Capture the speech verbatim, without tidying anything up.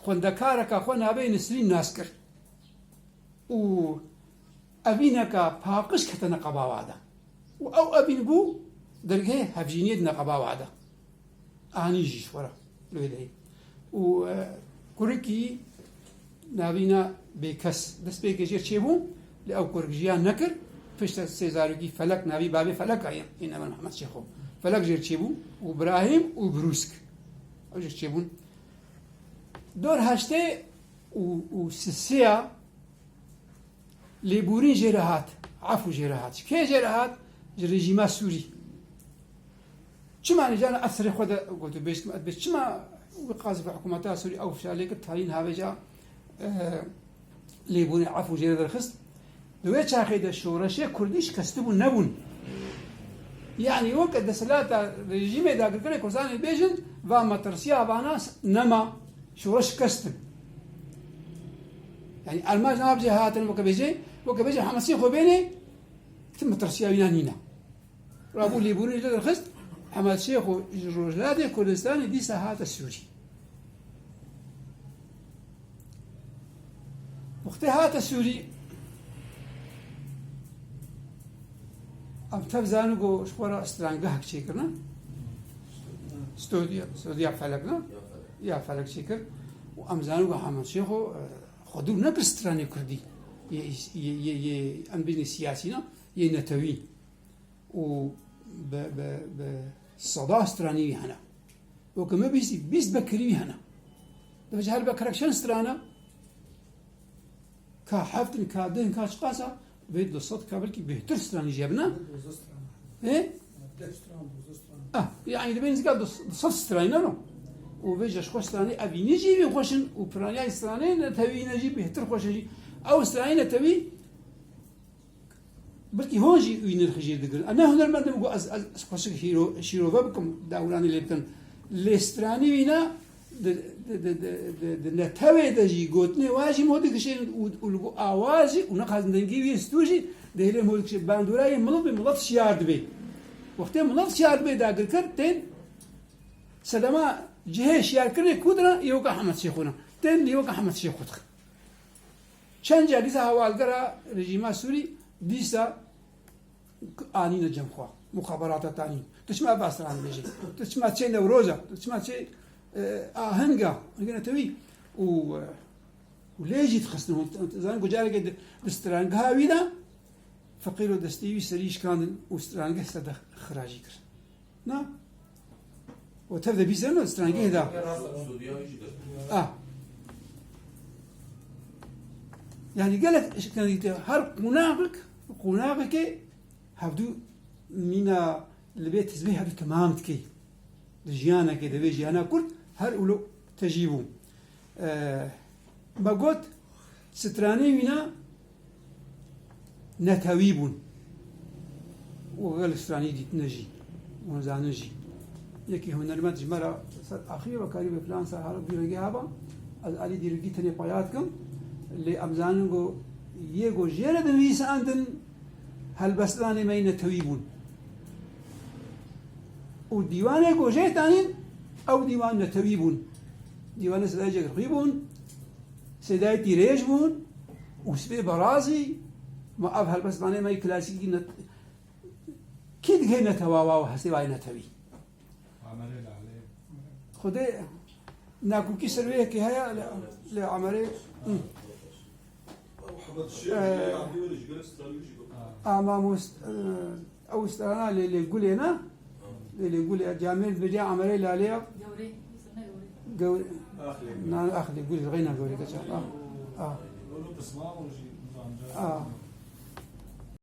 Xwendekareka xwe navê Nisrîn nas kir û evîneka paqij ketine qeba wa de. Û ew evîn bû dergehê hevjîniyê di neqeba wa de. Anî jî ji xwe re li wê derê. Û, e, kurikî navîna bêkes destpêkê jê çêbû, lê ew kurik jiyan nekir. Piştre sê zarokî Felek, navî bavê Felek a, yên, yên Emir Mehmed Şêxo. Felek jê çêbû û Birahîm û Birûsk. Ew jê çêbûn. Dor heştê û, û sisiya lêborîn jê re hat, efû jê re hat. Ji kê jê re hat? Ji rejîma Sûrî. Çima nîcana ev serê xwe de gotûbêj kim, ez bê çima wî qas bi hikûmeta Sûrî ew fişar lê kir, tanîn havêca, e, lêborîn efû jê re derxist? Di wê çaxê de şoreşê kurdî şikestibû nebûn. Yanî weke desthilata rejîmê dagirkerê Kurdistanê bêjin, va metirsiya vana s-, nema, şoreş şikestin. Yanî armanc nava bêje hatin weke bêje, weke bêje Hemesê xwe bênê, ti metirsiya wîna nîne. Rabû lêborînê li derxist, Hemed Şêxo ji Rojhilatê Kurdistanê dîsa hate Sûrî. Wextê hate Sûrî, em tev zanin ku ji xwe re strangehek çêkirine. Stodiya, stodiya Felek ne? Ya Felek çêkir. Û em zanin ku Hemed Şêxo, e, xwe dûr nekir stranê kurdî. Yê, yê, yê, yê, em bêjin siyasî ne, yê netewî. Û bi, bi, bi seda stranî wî hene. Weke min bîst, bîst bekirî wî hene. Dibêje her bekerek çend stran e? Ka heft in, ka deh in, ka çiqas e? Vê du sed ka belkî bêhtir stranî jî hebine. Dozdeh stran. Hê? Deh stran, dozdeh stran. Ah, yanî dibê nizika du, du sed stranî, ne no? Û vê ji xwe stranî evînî jî wî xweş in û piranîya stranê netewî ne jî bêhtir xweş e jî. Ew stranî netewî Belkî hûn jî wî nirxî jê digirin. Ez ne hunermend im ku ez, ez, ez xweşik hîro-, şîrove bikim, dewranê lê bikin. Lê stranî wîna di, di, di netewê de jî gotinê wa jî mo digişên û, û li ku awaz jî û nexazin dengê wî stû jî dihêlê mo digişê bandora yê milet bê, milet şiyar dibê. Wextê milet şiyar dibê dagirker tên sedema cihê şiyarkirinê ku dina yê weka Hemed Şêxo ne. Tên yê weka Hemed Şêxo dixin. Çend car dîsa hewalgera rejîma Sûrî dîsa anîne cem xwe, muxaberata tanî. Tu çima ev stran dibêjî? Tu çima çê Newroza? Tu çima çê, e, ahenga? Ahenga netewî. Û, e, û lê jî dixistin. Hûn zanin ku carekê di, di strangeha wî de feqîr û destê wî serî şikandin û strangeh ser de xira jî kir. Na? O tev de bîst sene strangehê da. Ah. Yani gelek şikandî te her qonaxek, qonaxekê hevdû mîna li bê tizbê hevdû temam dikey. Di jiyanekê de vê jiyana kurt her ulo tejî bû. E, me got, stranê wîna netewî bûn. Û gel stranî dîtine jî, û zanin jî. Yekî hunermend ji me re ser axivî ve karî be filan ser hala vî rengê haba, ez alî dîrokî tenê peya dikim, lê em zanin ku yê ku jê re dinivîsandin, helbestvanê me yê netewî bûn. Û dîwanê ku jê tanîn, ew dîwan netewî bûn. Dîwanê Sedayê Cegirxwî bûn, Sedayê Tîrêj bûn, Ûsbê Berazî, ma ev helbestvanê me yê klasîkî net-, kî digihê netewa wa û hestê wa yê netewî? Amerê Lalê. Xwedê nakokî ser wê yekê heye, lê, lê Amerê, hı. Ee, ama mos-, e, ew strana lê, lê gulê ne? Lê, lê gulê, camêr dibêje Amerê Lalê ya. Gewrê, ne gewrê. Gewrê. Axlê. Na, axlê, gulê, reyna gewrê, geçer. Ah, ah. Ah.